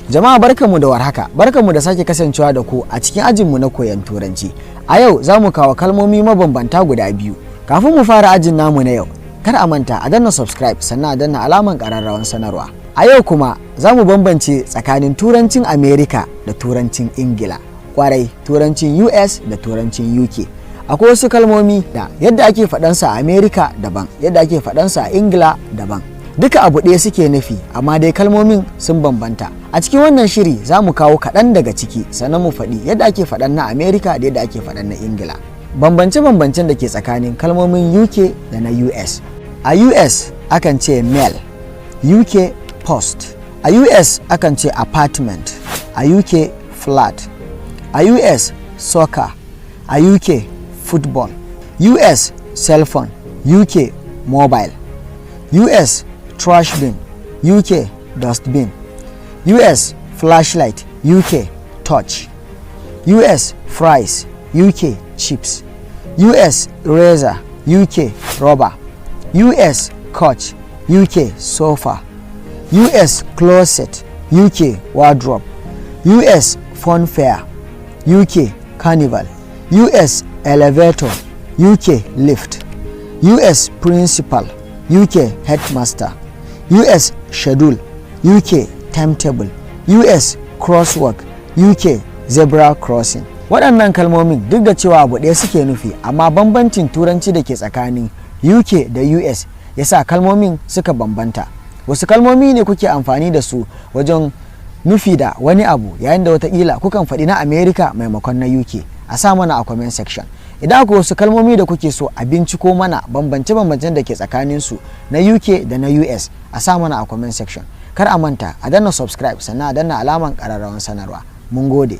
Jama'a, barkanmu da warhaka, barkanmu da sake kasancewa da ku a cikin ajinmu na koyon Turanci. A yau za mu kawo kalmomi mabambanta guda biyu. Kafin mu fara ajin namu na yau, kar a manta a danna subscribe, sannan a danna alaman ƙararrawan sanarwa. A yau kuma za mu bambance tsakanin Turancin America da Turancin Ingila. Kwarai, Turancin US da Turancin UK. Akwai wasu kalmomi da yadda ake faɗansa a America daban, yadda ake faɗansa a Ingila daban. Duka abu ɗaya suke nufi, amma dai kalmomin sun bambanta. A cikin wannan shiri za mu kawo kaɗan daga ciki, sannan mu faɗi yadda ake faɗan na America da yadda ake faɗan na Ingila. Bambance-bambancen da ke tsakanin kalmomin UK da na US. A US akan ce mail, UK post. A US akan ce apartment, a UK flat. A US soccer, a UK football. US cell phone, UK mobile. US trash bin, UK dustbin. US flashlight, UK torch. US fries, UK chips. US razor, UK rubber. US couch, UK sofa. US closet, UK wardrobe. US funfair, UK carnival. US elevator, UK lift. US principal, UK headmaster. US schedule, UK timetable. US crosswalk, UK zebra crossing. Waɗannan kalmomin, duk da cewa abu ɗaya suke nufi, amma bambancin Turanci da ke tsakanin UK da US ya sa kalmomin suka bambanta. Wasu kalmomi ne kuke amfani da su wajen nufi da wani abu, yayin da watakila kukan faɗi na America maimakon na UK? A sa mana a comment section. Idan akwai wasu kalmomi da kuke so a binciko mana bambance-bambancen da ke tsakanin su na UK da na US, a sa mana a comment section. Kar a manta a danna subscribe, sannan a danna alaman ƙararrawan sanarwa. Mun gode.